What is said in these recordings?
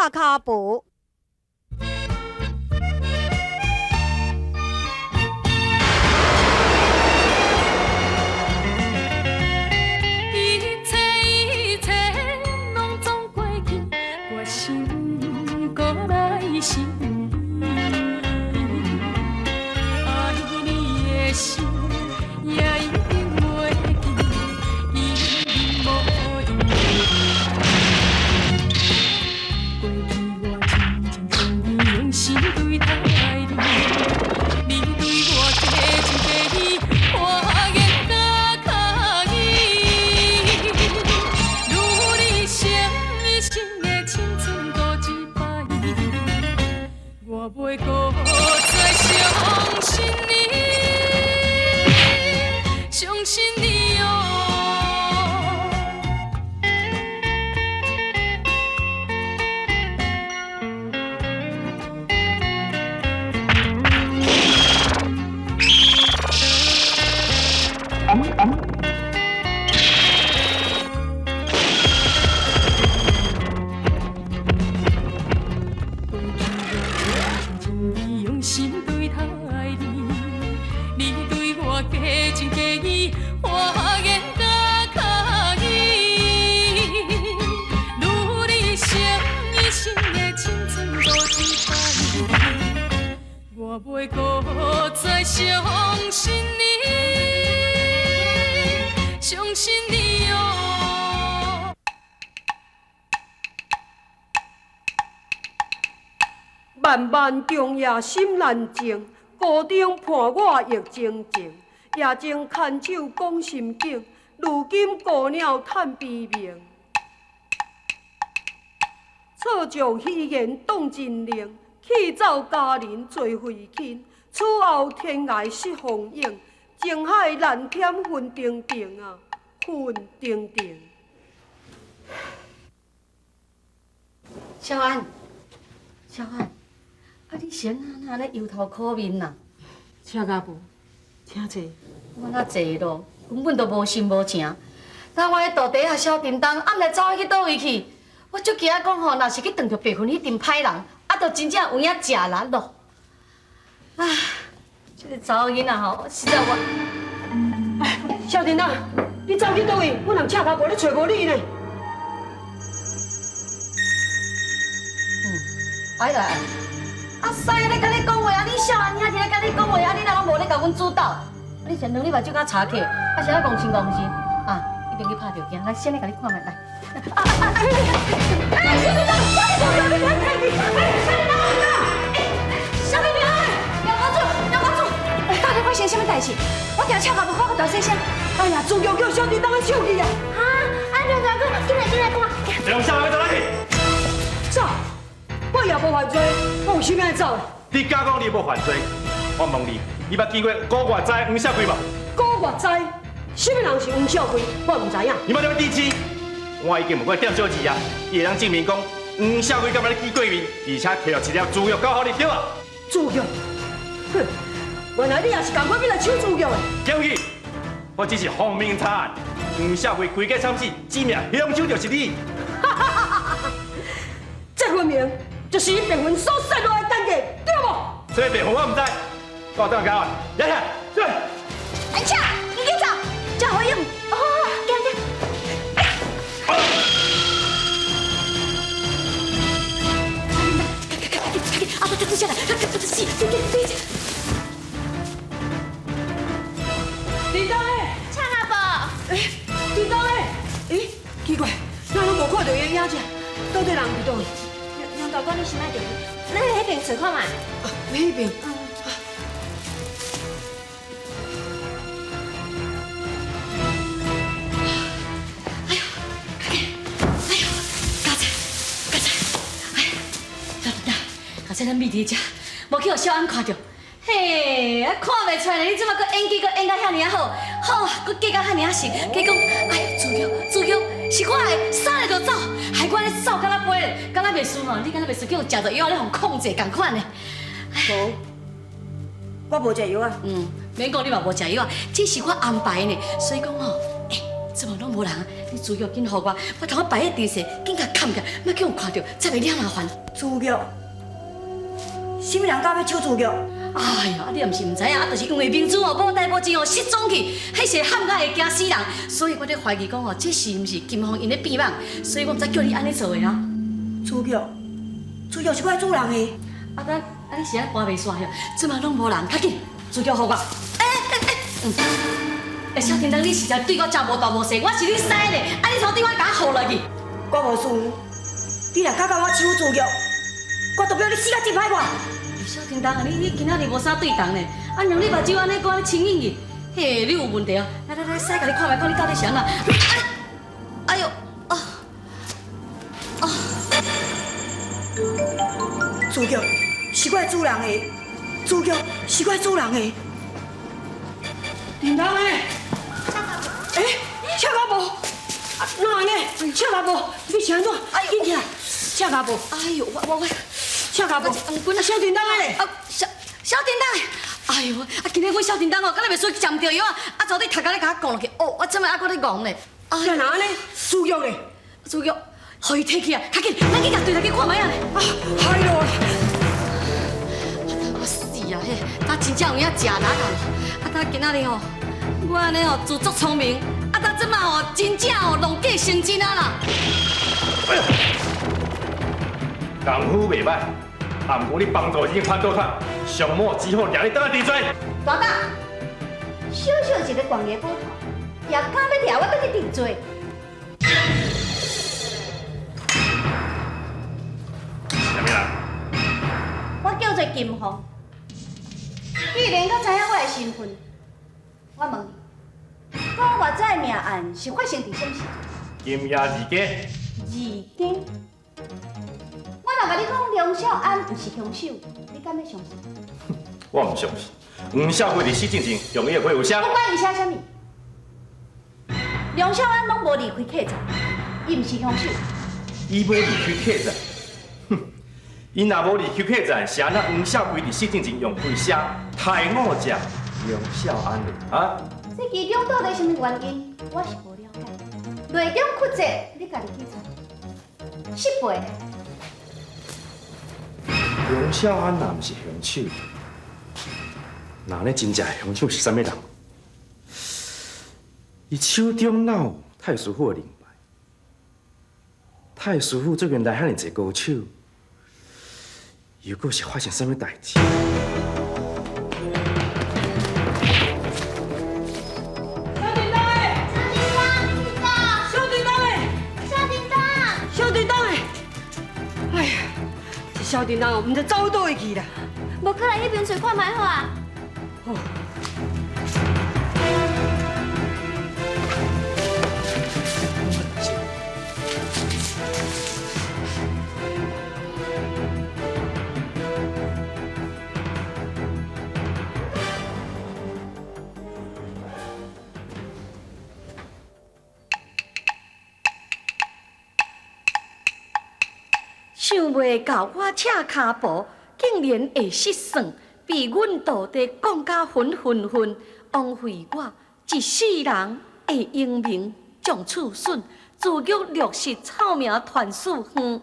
赤跤步。一切一切攏總過去，我心閣來想你，愛你的心也一定袂記，伊無用。過去我真情真意用心對待你，你對我假情假意，我言甲可以。如你相一生的青春搁一擺，我袂閣再相信你，相信你哦。過去我真情真意用心對待你，你對我假情假意，我言甲可以。如你相一生的青春搁一擺，我袂閣再相信你，相信你哦。漫漫長夜心難靜，孤燈伴我欲靜靜。夜靜牽手講心境，如今孤鳥嘆悲鳴。錯將虛言當真靈，氣走佳人做妃親。此後天涯失風影，情海難添雲定定啊，雲定定。小安，小安，啊你是按怎按呢油頭苦面啊？赤跤步，請坐。我哪坐咯，根本就無心無情。當我彼徒弟仔小叮當暗來走去佗位去，我足驚講吼，若是去撞著白雲彼陣歹人，啊，就真正有影食力咯。啊，這个查某囡仔吼，實在我…… 小叮當，你走去佗位？阮人赤跤步咧揣無你呢。哎呀，阿西咧佮你講話，啊你少年兄弟咧佮你講話，啊你哪攏無咧共阮主導？啊你前兩禮拜就佮查克，啊是按戇親戇親？啊，一定去拍著驚，來先來共你看覓來。啊啊啊！哎，小叮當，小叮當，你別客氣，哎，小叮當，小叮當，楊公主，楊公主，到底發生啥物代誌？我聽赤跤步發個大細聲。哎呀，朱玉叫小叮當的手去啊！哈，啊梁大哥，進來進來，看。梁少爺，走哪去？走，我也無犯罪，我有啥物愛走的？你敢講你無犯罪？我問你，你捌見過古月齋黃少貴無？古月齋，啥物人是黃少貴？我毋知影。你捌踮咧支持？我已經問過店小二啊，伊會當證明講黃少貴敢捌咧見過面，而且提著一粒豬肉交予你，對無？豬肉，哼，原來你也是仝款欲來搶豬肉的。檢舉，我只是奉命查案，黃少貴規家慘死，指名兇手就是你。這分明就是你白雲所設落的奸計，對無？這個白雲我毋知，我等下交案。來來，對。安巧，你去走，趙懷勇，哦，行行。啊，對對對，下來，對對對，對對對。叮當嘞，赤跤步。欸，叮當嘞，欸，奇怪，哪攏無看著伊的影子？到底人佇佗位？梁大哥，你先莫著急，咱去彼邊揣看覓。啊，彼邊。哎呦，哎呦，佳姐，佳姐，哎，小弟啊，佳姐，咱秘佇遮，無去予小安看著。嘿，啊看袂出來呢，你這擺閣演技閣演甲遐爾仔好，好啊，閣假甲遐爾仔實，假講，哎呦，豬肉，豬肉，是我的，啥咧就走，害我咧走敢若飛咧，敢若袂輸吼，你敢若袂輸叫食著藥仔咧予控制仝款的。無，我無食藥啊。嗯，免講你嘛無食藥啊，這是我安排的，所以講吼，欸，這麼攏無人，你你資料緊予我，我通擺喺電視，緊共崁起來，莫去予人看著，才袂惹麻煩。資料？啥物人敢欲搶資料？哎呀，你也毋是毋知影，啊，就是因為明珠哦，某代無錢哦失蹤去，彼時喊甲會驚死人，所以我咧懷疑講哦，這是毋是金鳳𪜶咧變夢，所以我毋才叫你按呢做的啊。資料，資料是我的主人的。啊，咱啊，你是按搬袂煞哟？這馬攏無人，較緊，資料予我。欸欸欸，嗯。欸，小叮當，你實在對我真無大無細，我是你師咧，啊，你怎對我共我予落去？我無輸，你若敢共我搶資料，我就表你死甲真歹看。小叮當啊，你今仔日無啥對同呢？啊，娘你目睭按呢閣按呢清影去，嘿，你有問題啊？來來來，師共你看覓，看你到底是按怎？哎呦，啊啊！資料是我的主人的，資料是我的主人的。叮當的，欸，赤阿婆，啊，哪按呢？赤阿婆，你是按怎？緊起來，赤阿婆。哎呦，我我我，赤阿婆，小叮當的咧。啊，小小叮當，哎呦，啊，今日阮小叮當哦，敢若袂輸占著藥啊，啊，昨底頭殼咧共我講落去，哦，我這擺猶閣咧戇咧。啊，哪按呢？資料咧？資料，予伊提去啊，較緊，咱去共對來去看覓啊咧。啊，害咯！我死啊！嘿，他真正有影食力啊！啊，他今仔日吼，我按呢吼自作聰明，啊，他這擺吼真正吼弄假成真啊啦！哎呦，功夫袂歹，啊，毋過你幫助已經反倒反，上某只好掠你轉來治罪。大胆，小小一个懸崖捕頭，也敢欲掠我轉去治罪？啥物人？我叫做金鳳。既然閣知影我的身份，我問你，古月仔的命案是發生佇啥物時陣？今夜二更。二更？我若共你講梁少安毋是兇手，你敢欲相信？我毋相信。黃少輝佇死進前用伊的批有寫。不管伊寫啥物，梁少安攏無離開客棧，伊毋是兇手。伊無離開客棧，哼！伊若無離開客棧，是按怎黃少輝佇死進前用批寫刣我者梁少安的啊？這其中到底啥物原因，我是無了解。內中曲折，你家己去查。失陪。梁少安若毋是兇手，那呢真正的兇手是啥物人？伊手中哪有太師府的靈牌？太師府最近來遐爾濟高手，又閣是發生啥物代誌？小叮當的，小叮當，小叮當，小叮當，小叮當的，哎呀，這小叮當哦，毋知走佗位去啦。無過來彼邊揣看覓好啊。好。想袂到我赤跤步竟然會失算，被阮徒弟講甲昏昏昏，枉費我一世人的英名將處損，自玉落實臭名傳四方。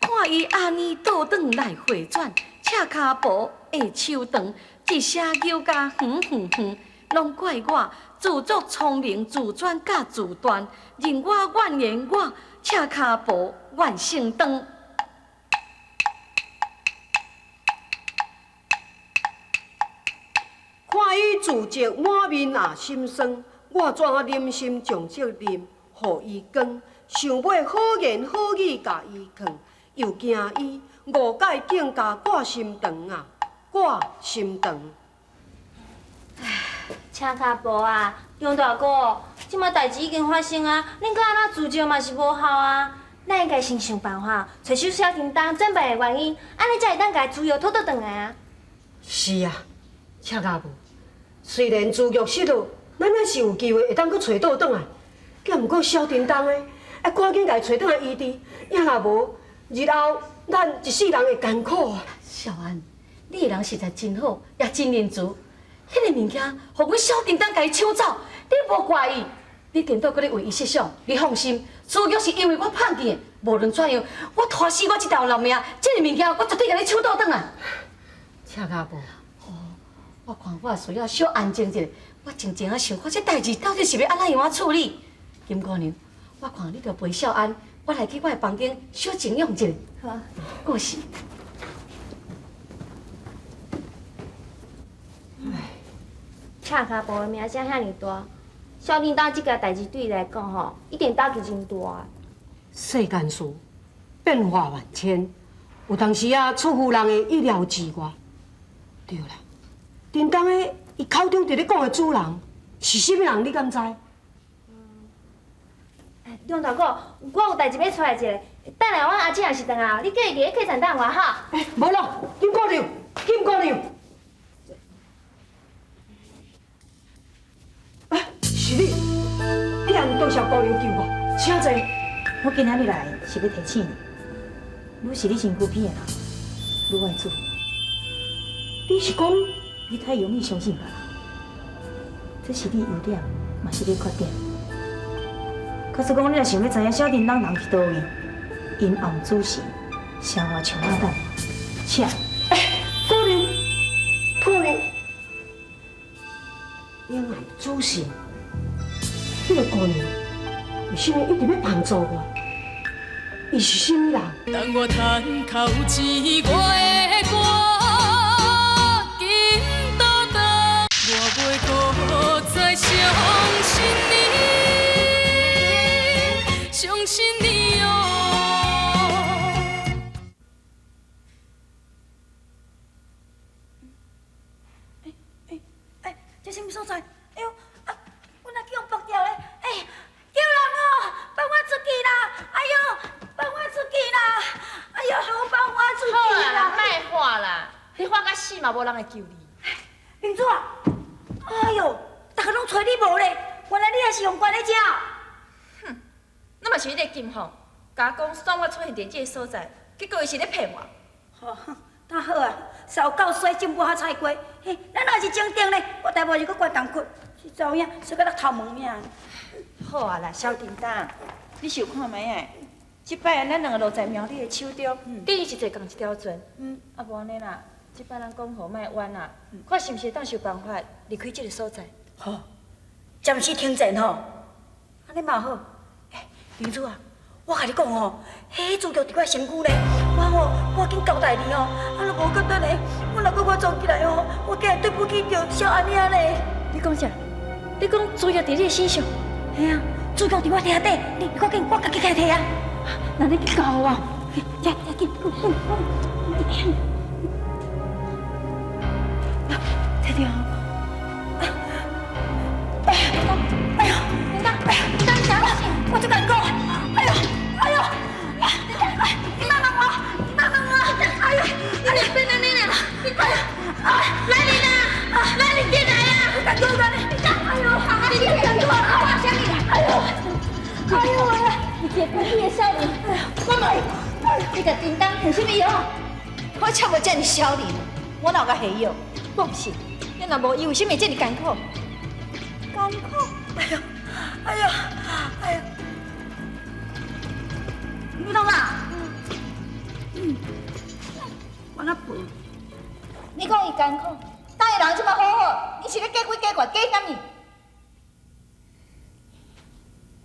看伊按呢倒轉來回轉，赤跤步下手長，一聲叫甲遠遠遠，攏怪我自作聰明，自轉佮自斷，任我怨言我赤跤步怨成長。看伊自責滿面也心酸，我怎啊忍心將責任予伊扛？想欲好言好語共伊勸，又驚伊誤解，更加掛心腸啊，掛心腸。赤跤步啊，張大哥，這馬代誌已經發生啊，恁閣按怎自責嘛是無效啊。咱應該先想辦法，揣出小叮當轉敗的原因，按呢才會當共資料討倒轉來啊。是啊，赤跤步，雖然資料失落，咱還是有機會會當閣揣倒轉來。啊，毋過小叮當的，愛趕緊共伊揣轉來醫治，也若無，日後咱一世人會艱苦啊。小安，你的人實在真好，也真仁慈。彼个物件，予阮小叮當共伊搶走，你無怪伊，你顛倒閣咧為伊設想，你放心，朱玉是因為我放棄的，無論怎樣，我拖死我這條老命，這个物件我絕對共你搶倒轉來。赤跤婆，我看我需要小安靜一下，我靜靜仔想看這代誌到底是欲按怎樣仔處理。金姑娘，我看你著陪小安，我來去我的房間小靜養一下。好，過是。赤跤婆的名聲遐爾大，小叮當這件代誌對伊來講吼，一定打擊真大啊。世間事變化萬千，有當時啊出乎人的意料之外。對啦，叮當的伊口中佇咧講的主人是啥物人？你敢知？梁大哥，我有代誌欲出來一下，等下阮阿姊若是轉來，你叫伊佇咧客棧等我哈。欸，無啦，金姑娘，金姑娘，欸，是你，你也多謝姑娘救我，請坐。我今仔日來是欲提醒你，愈是你身軀邊的人，愈愛注意。你是講你太容易相信別人，這是你優點，嘛是你缺點。假使講你若想欲知影小叮當人佇佗位，陰暗主神，聲活像阿等，請。欸，姑娘，姑娘，陰暗主神，彼个姑娘為啥物一直欲幫助我？伊是啥物人？等我趁口錢，我會趕緊倒轉，我袂閣再相信你，相信你哦。欸，這啥物所在？哎喲，啊，我哪去予縛掉咧？欸，救人哦！放我出去啦！哎喲，放我出去啦！哎喲，放我出去啦！好啦，莫喊啦，你喊甲死嘛，無人會救你。明珠啊，哎喲，逐个攏揣你無咧，原來你也是予關咧遮。哼，你嘛是彼个金鳳，共我講爽我出現佇這个所在，結果伊是咧騙我。吼，那好啊，掃到水，種無哈菜瓜。嘿，咱若是前定咧，我大無是閣關同窟，是查某囝說甲落頭毛爾。好啊啦，小叮當，你想看覓仔？這擺咱兩个落在苗栗的手中，等於是坐仝一條船。啊，無按呢啦，這擺咱講好莫冤啊，看是毋是會當想辦法離開這个所在。好，暫時停戰吼，按呢嘛好。欸，明珠啊，我共你講吼，彼朱玉佇我身軀咧，我吼趕緊交代你吼，啊若無簡單咧，我若閣發作起來吼，我驚會對不起著小安兄咧。你講啥？你講朱玉佇你的身上？嘿啊，朱玉佇我體下底，你趕緊，我家己來提啊。那你去交予我，來來緊，提著。哎呦，叮當，叮當，小心！我這敢講，哎呦，哎呦，你幫幫我，你幫幫我，哎呦，你變按呢啦？哎呦，來人啊！來人進來啊！我敢講，哎呦，你敢講啊？哎呦，哎呦，你這古意的少年，我問你，你共叮當下啥物藥？我才無這麼少年，我哪有共下藥？我毋信，你若無伊為啥物會這麼艱苦？艱苦？哎呦，哎呦，哎呦！你不懂啦？我那笨。你講伊艱苦，當伊人這麼好好，你是咧假鬼假怪假啥物？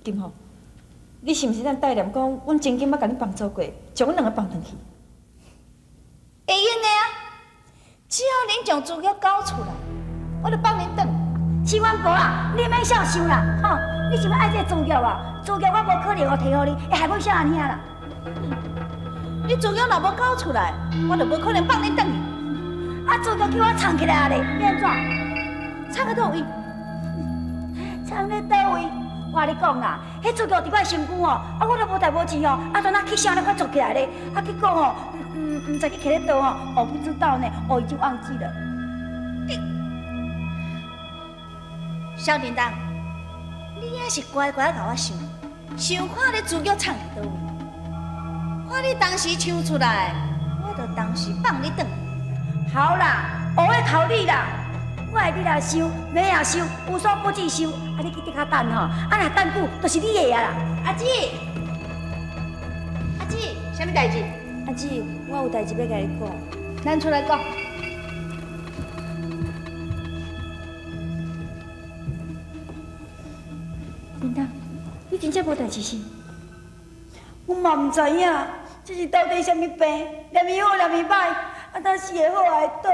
金鳳，你是毋是咱帶念講，阮曾經捌共你幫助過，將阮兩個放轉去？會用的啊！只要恁將資料交出來，我就放恁轉。千萬婆啊，你免痟想啦，吼！你是欲愛這個資料啊？資料我無可能予提予你，會害阮小阿兄啦。你資料若無交出來，我就無可能放恁轉去。啊，資料叫我藏起來啊咧，欲按怎？藏佇佗位？藏咧佗位？我共你講啦，彼資料佇我身軀吼，啊，我都無代無誌吼，啊，怎啊去啥咧發作起來咧？啊，結果吼，毋知去摕咧佗吼，我不知道呢，我已經忘記了。你，小叮當，你還是乖乖共我想，想看你資料藏佇佗位。看你當時唱出來，我就當時放你轉。好啦，烏的頭你啦，我会你来收，马也收，有所不至收。啊，你去伫较等吼，啊若等久就是你的啊啦。阿姊，阿姊，啥物代志？阿姊，我有代志欲共你讲。咱出来讲。叮当，你真正无代志是？我嘛毋知影，这是到底啥物病？念伊好，念伊歹，啊，当时会好会倒，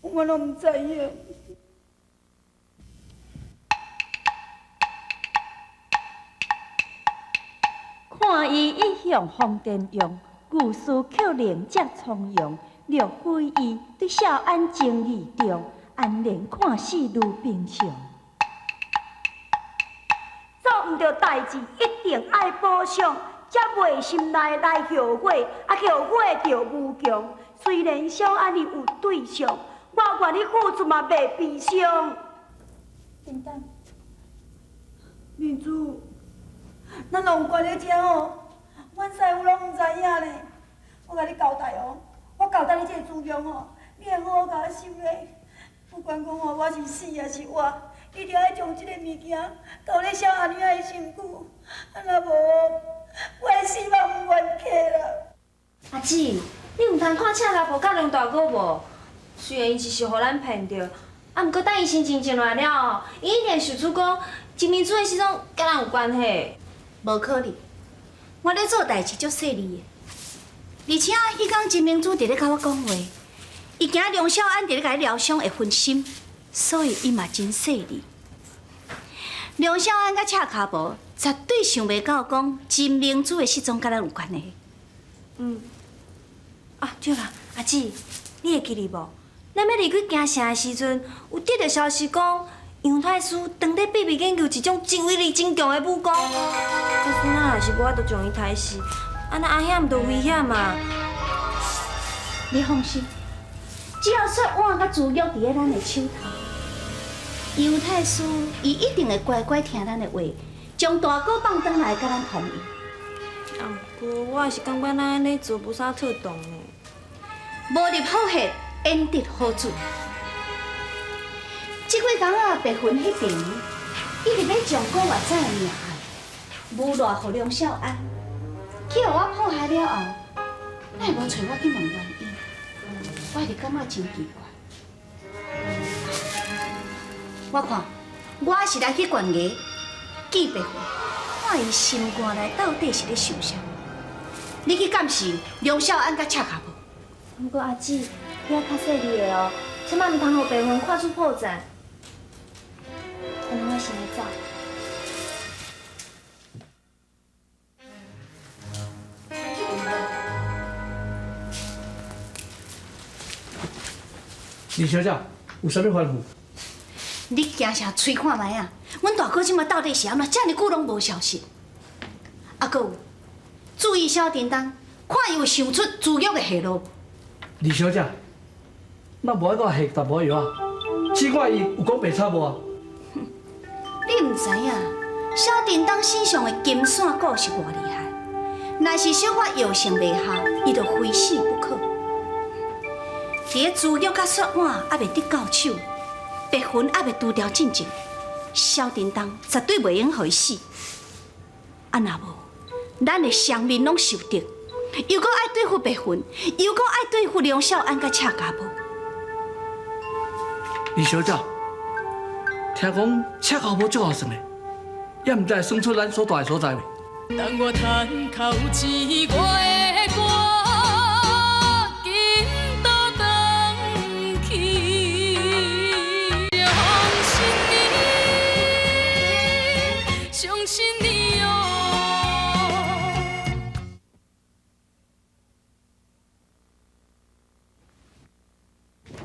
我拢毋知影。看伊一向疯癫样，遇事却灵才从容。若非伊对少安情意重，安然看死如平常。做毋对代志，一定爱补偿，才袂心内来后悔，啊后悔就无穷。虽然小安伊有对象，我愿意付出嘛袂悲伤。叮当，明珠，咱拢关咧遮吼，阮师傅拢毋知影咧。我共你交代哦，我交代你这个主强吼，你会好好共我收咧。不管讲吼，我是死抑是活，你著爱将这个物件交咧小阿娘的身躯，啊若无，我会死嘛毋愿客啦。阿姊，你毋通看赤跤步佮梁大哥无？虽然伊一时予咱骗著，啊，毋过等伊心情静落来了后，伊一定会想出讲金明珠的失踪佮咱有关系。无可能，我咧做代志足细腻的，而且彼工金明珠伫咧佮我讲话，伊惊梁少安伫咧共伊疗伤会分心，所以伊嘛真细腻。梁少安佮赤跤步绝对想袂到讲金明珠的失踪佮咱有关系。嗯。啊，对啦，阿姊，你会记得无？咱欲离开京城的时阵，有得到消息讲，杨太师当咧秘密研究一种真威力真强的武功。假使咱若是无法度将伊刣死，按呢阿兄毋就危险啊？你放心，只要雪碗佮朱玉伫咧咱的手头，杨太师伊一定会乖乖听咱的话，将大哥放转来佮咱团圆。啊，毋过我也是感觉咱按呢做无啥妥当呢。无入好血，焉得好主？这几工啊，白云彼边一直欲将古月仔的命案诬赖予梁少安，去予我破害了后，哪会无揣我去问原因？我一直感觉真奇怪。我看我是来去悬崖见白云，看伊心肝内到底是咧想啥。你去监视梁少安佮赤跤步。毋过阿姊，你爱较细腻的哦，千万毋通予白云看出破绽。按呢我先来走。李小姐，有啥物吩咐？你惊啥？吹看觅啊！阮大哥这马到底是按怎？遮尔久拢无消息。啊，阁有注意小叮当，看伊有想出朱玉的下落无？李小姐，咱无爱阁下淡薄药啊？试看伊有讲白差无啊？你毋知影，小叮当身上的金线蛊是偌厉害，若是小可药性袂合，伊就非死不可。伫咧朱玉佮雪碗犹未得到手，白云犹未除掉进前，小叮当绝对袂用予伊死。啊，若无，咱的双面拢受敌，又阁爱对付白云，又阁爱对付梁少安佮赤跤步。李小姐，听讲赤跤步足后算的，也毋知会算出咱所住的所在未？当我叹口气，我会赶紧倒转去。相信你，相信你哦。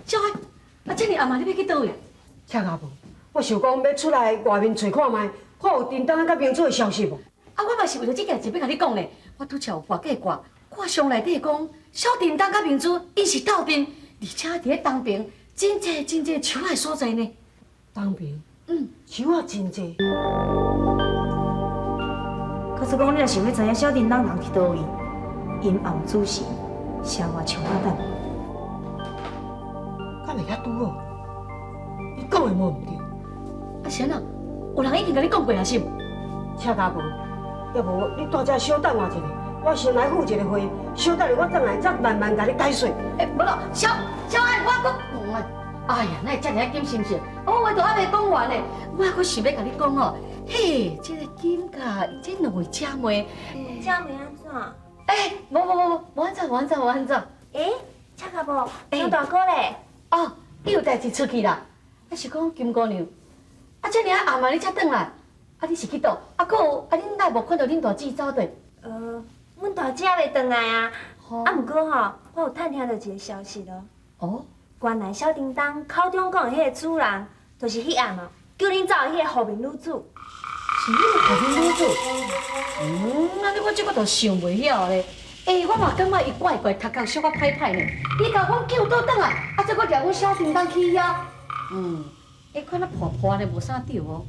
小海，啊，这尔暗啊，你欲去佗位？赤跤步，我想讲欲出来外面揣看觅，看有叮当佮明珠的消息无？啊，我嘛是为著这件事欲共你讲呢。我拄才有跋过卦，卦象内底讲，小叮当佮明珠𪜶是斗阵，而且伫咧东爿真济真济树仔的所在呢。东爿？嗯，树仔真济。假使讲你若想欲知影小叮当人伫佗位，阴暗子时，写我墙仔等。敢会遐拄好？讲的無毋對。啊是按怎？有人已經共你講過啊是毋？赤跤婆，要無你蹛遮小等我一下，我先來赴一个會，小等下我轉來再慢慢共你解說。欸，無啦，小小安，我閣，哎呀，哪會遮爾仔緊是毋是？我話都猶未講完呢，我閣想欲共你講哦，嘿，這个金佮這兩位姐妹，姐妹按怎？欸，無無無無，無按怎無按怎無按怎。欸，赤跤婆，張大哥咧？哦，伊有代誌出去啦。啊是講金姑娘，啊遮爾仔暗啊，你才轉來，啊你是去佗？啊閣有，啊恁哪會無看著恁大姊走佗？阮大姊猶未轉來啊。啊，毋過吼，我有探聽著一个消息咯。哦。原來小叮當口中講的彼个主人，就是彼暗哦，叫恁走的彼个虎面女子。是彼个虎面女子？按呢我這個就想袂曉咧。欸，我嘛感覺伊怪怪，頭殼小可歹歹呢。伊共阮叫倒轉來，啊，再閣掠阮小叮當去遐。欸，看那破破呢，無啥對哦。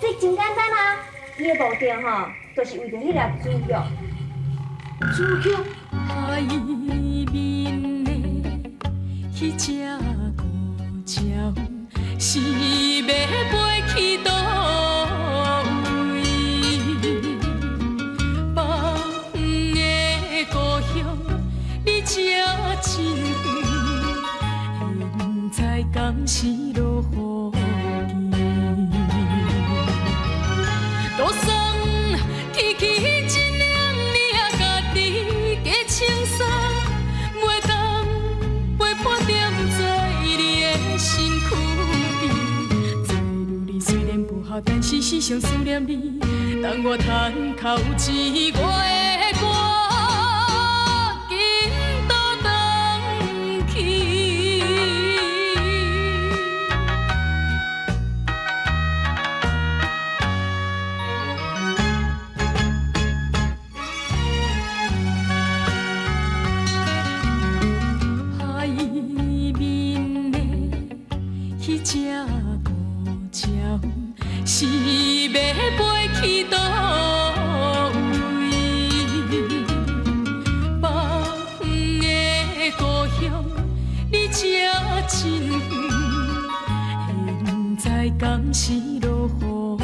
這真簡單啊，伊的目的吼，就是為著彼粒珠玉。珠玉。海面的彼隻孤鳥，是欲飛去佗位？放的故鄉離這真遠，現在敢是落雨季？桌送起起一領領家己加穿衫，袂當陪伴踮在你的身軀邊。做女兒雖然不孝，但是時常思念你。當我趁較有錢，我會趕緊倒轉去。海面的彼隻孤鳥，是欲飛去佗位？放的故鄉離這真遠，現在敢是落雨季？